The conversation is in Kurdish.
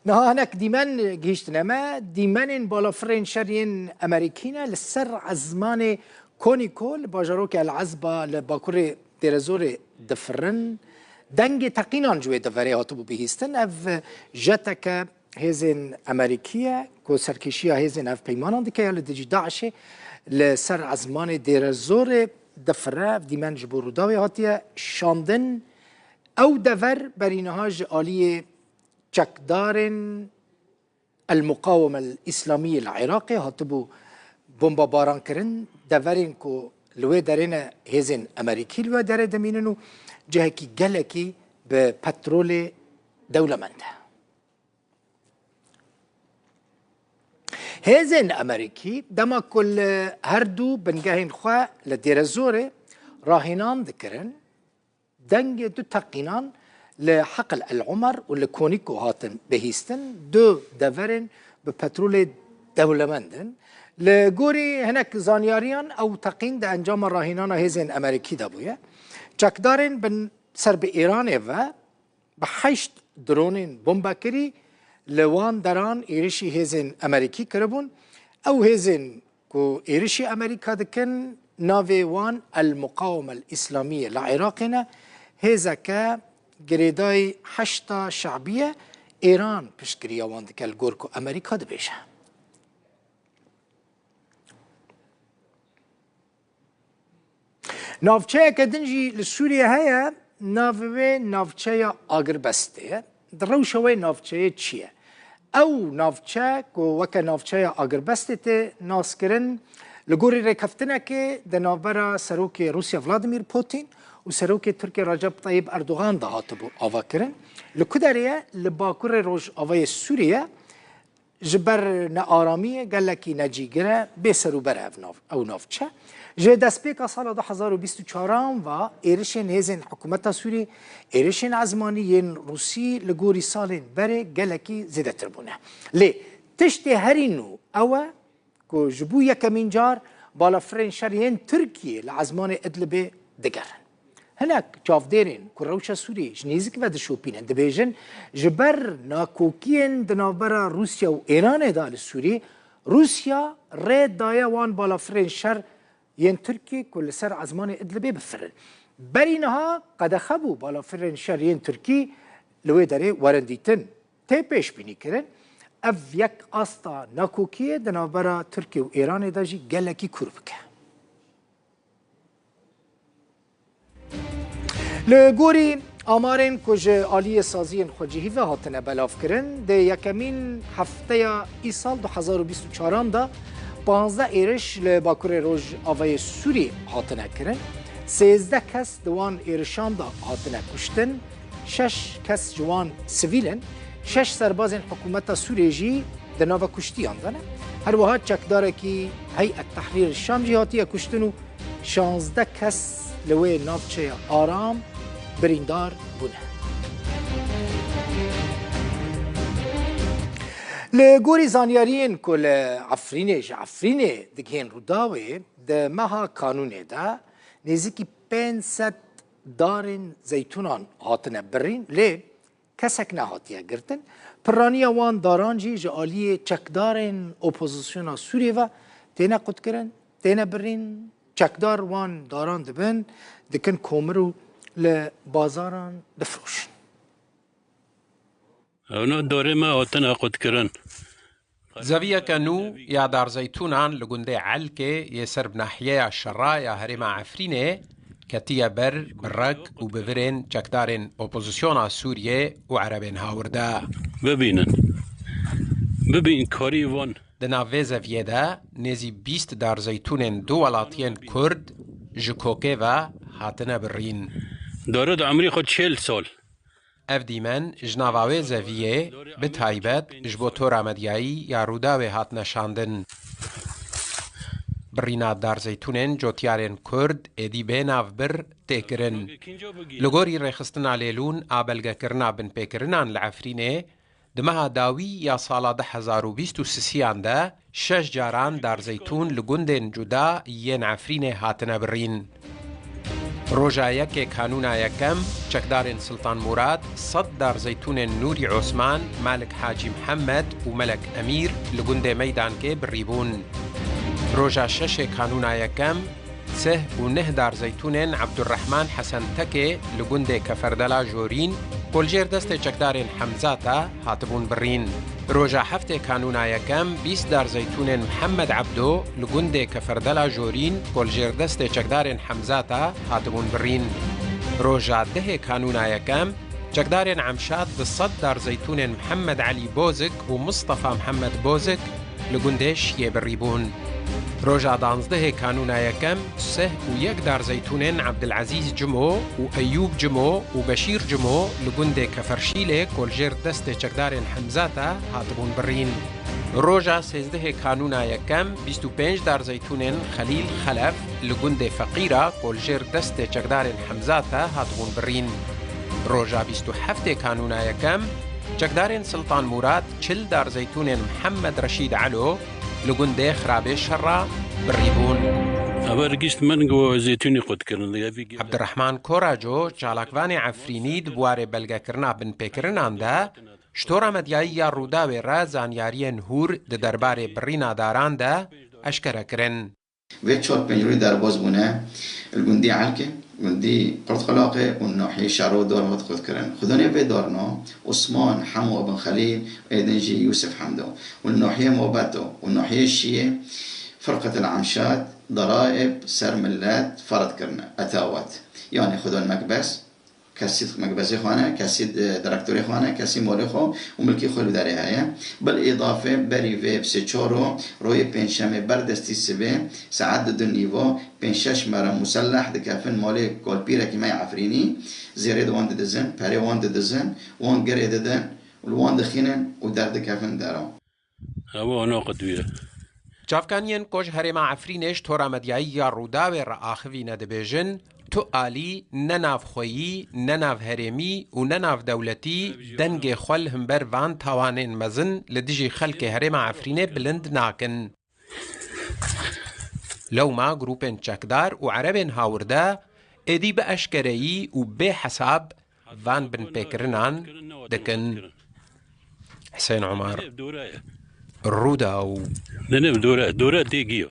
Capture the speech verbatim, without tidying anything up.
Niha hinek dîmen gihîştine me. Dîmenên balafirên şer yên Amerîkî ne li ser ezmanê Konîko li bajarokê El Ezba li bakurê Dêrezorê difirin. Dengê teqînan ji wê deverê hatibû bihîstin. Ev jeteke hêzên Amerîkî ye ku serkêşiya hêzên hevpeymanan dike ya li dijî DAIŞê li ser ezmanê Dêrezorê difire. Ev dîmen ji bo Rûdawê hatiye şandin. Ew dever berî niha ji aliyê çekdarên El Muqaweme El Îslamî li Iraqê hatibû bombabaran kirin. Deverên ku li wê derê ne, hêzên Amerîkî li wê derê dimînin û cihekî gelekî bi petrolê dewlemend e. Hêzên Amerîkî dema ku li her du bingehên xwe li Dêrezorê rahînan dikirin, dengê du teqînan li Heqil El Omer û li Konîko hatin bihîstin, du deverên bi petrolê dewlemend in. Li gorî hinek zanyariyan ew teqîn di encama rahînana hêzên Amerîkî de bûye. Çekdarên bi ser bi Îranê ve bi heşt dronên bombekirî li wan deran êrişî hêzên Amerîkî kiribûn. Ew hêzên ku êrişî Amerîka dikin, navê wan El Muqaweme El Îslamî ye li Iraqê ne. Hêzeke girêdayî Heşda Şe'bî ye. Îran piştgiriya wan dike li gor ku Amerîka dibêje. Navçeyeke din jî li Sûriyê heye, navê wê navçeya Agirbestê ye. Di rewşa wê navçeyê çi ye? Ew navçe ku weke navçeya Agirbestê tê naskirin, li gorî rêkeftinekê di navbera Serokê Rûsya Vladimir Putin û Serokê Tirkiyê Recep Tayyip Erdogan de hatibû avakirin. Li ku derê ye? Li bakurê rojavayê Sûriyê. Ji ber nearamiyê gelekî necîgir e, bê serûber e ev nav-, ew navçe. Ji destpêka sala du hezar û bîst û çaran ve êrişên hêzên hikûmeta Sûrî, êrişên ezmanî yên Rûsî li gorî salên berê gelekî zêdetir bûne. Lê tiştê herî nû ew e ku ji bo yekemîn car balafirên şer yên Tirkiyê li ezmanê Idlibê digerin. Hinek çavdêrên ku rewşa Sûriyê ji nêzîk ve dişopînin, dibêjin, ji ber nakokiyên di navbera Rûsya û Îranê de li Sûriyê, Rûsya rê daye wan balafirên şer yên Tirkiyê ku li ser ezmanê Idlibê bifirin. Berî niha qedexe bû balafirên şer yên Tirkî li wê derê werin dîtin. Tê pêşbînîkirin, ev yek asta nakokiyê di navbera Tirkiye û Îranê de jî gelekî kûr bike. Li gorî amarên ku ji aliyê saziyên xwecihî ve hatine belavkirin, di yekemîn hefteya îsal du hezar û bîst û çaran de panzdeh êriş li bakurê rojavayê Sûrî hatine kirin. Sêzdeh kes di wan êrişan de hatine kuştin, şeş kes ji wan sivîl in, şeş serbazên hikûmeta Sûriyê jî di nava kuştiyan de ne. Her wiha çekdarekî Heyet Tehrîr Şam jî hatiye kuştin û şazdeh kes li wê navçeya Aram birîndar bûne. Li gorî zanyariyên ku li Efrînê, ji Efrînê digihên Rûdawê, di meha Kanûnê de nêzîkî pênc sed darên zeytûnan hatine birîn, lê kesek nehatiye girtin. Piraniya wan daran jî ji aliyê çekdarên opozisyona Sûriyê ve têne qutkirin, têne birîn. Çekdar wan daran dibin, dikin komir û li bazaran difiroşin. Ewna dorê me hatine qutkirin. Zeviyeke nû ya darzeytûnan li gundê Elkê yê ser bi nahiyeya Şera ya herêma Efrînê ketiye ber bi rek û bi virên çekdarên opozisyona Sûriyê û Erebên hawir de. Bibînin. Bibîn karî van. Di nav vê zeviyê de nêzî bîst darzeytûnên du welatiyên Kurd ji kokê ve hatine birîn. Dare di emrî xwe çêl sal. Ev dîmen ji nava wê zeviyê, bi taybet ji bo tora medyayî ya Rûdawê hatine şandin. Birîna darzeytûnên cotiyarên Kurd êdî bê navbir tê kirin. Li gorî rêxistina Lêlûn a belgekirina binpêkirinan li Efrînê, di meha dawî ya sala du hezar û bîst û sisiyan de şeş caran darzeytûn li gundên cuda yên Efrînê hatine birîn. Roja yekê Kanûna Yekem, çekdarên Siltan Murad, sed dar zeytûnên Nûrî Osman, Malik Hacî Mihemed û Melek Emîr li gundê Meydankê birî bûn. Roja şeşê Kanûna Yekem, sih û neh dar zeytûnên Ebdurrehman Hesen Tekê li gundê Keferdela Jorîn, ku li jêr destê çekdarên Hemzata hatibûn birîn. Roja heftê Kanûna Yekem, bîst dar zeytûnên Mihemed Ebdo li gundê Keferdela Jorîn, ku li jêr destê çekdarên Hemzata hatibûn birîn. Roja dehê Kanûna Yekem, çekdarên Emşat bi sed dar zeytûnên Mihemed Elî Bozik û Mistefa Mihemed Bozik li gundê Şiyê birî bûn. Roja danzdehê Kanûna Yekem, sih û yek dar zeytûnên Ebdilezîz Cimo û Eyûb Cimo û Beşîr Cimo li gundê Keferşîlê, ku li jêr destê çekdarên Hemzata hatibûn birîn. Roja sêzdehê Kanûna Yekem, bîst û pênc dar zeytûnên Xelîl Xelef li gundê Feqîra, ku li jêr destê çekdarên Hemzata hatibûn birîn. Roja bîst û heftê Kanûna Yekem, çekdarên Siltan Murad çil dar zeytûnên Mihemed Reşîd Elo li gundê Xirabê Şerra birî bûn. Ever gişt min go zeytûnî qut kirin. Evî ge- Ebdirehman Koraco, çalakvanê Efrînî, di warê belgekirina binpêkirinan de, ji Tora Medyayî ya Rûdawê re zanyariyên hûr di derbarê birîna daran de eşkere kirin. Vê çar pênc rojî derbas bûne, li gundî Elkê, gundî Qurtxilaqê û nahiyê Şaro dar hat xurtkirin. Xudanê vê darna Osman Hemo bin Xelîl, êdin jî Yûsif Hemdo û nahiyê Mobeto û nahiyê Şiyê Firqet el Emşat, daraib ser millet ferz kirine, etawat. Yani Xudan mekbes, kesî mekbesê xwe ne, kesî di-, direktorê xwe ne, kesî malê xwe û milkê xwe li derê heye. Bil îdafe berî vê bi sê çar û rojê pêncşemê ber destî sibê saet du du nîva pênc şeş mere muselleh dikefin malê kalpîrekî me yê Efrînî, zêrê di wan didizin, perê wan didizin, wan girê didin û li wan dixînin û derdikefin dera. Ew ana qedwî ye. Çavkaniyên ku ji herêma Efrînê ji Tora Medyayî ya Rûdawê re axivîne dibêjin, tu alî ne navxweyî, ne navherêmî û ne navdewletî dengê xwe li himber van tawanên mezin li dijî xelkê herêma Efrînê bilind nakin. Lewma grûpên çekdar û erebên hawirde êdî bi eşkereyî û bê hesab van binpêkirinan dikin. Husên Omar, Rûdaw. Ne, ne, dore, dore tê giyo.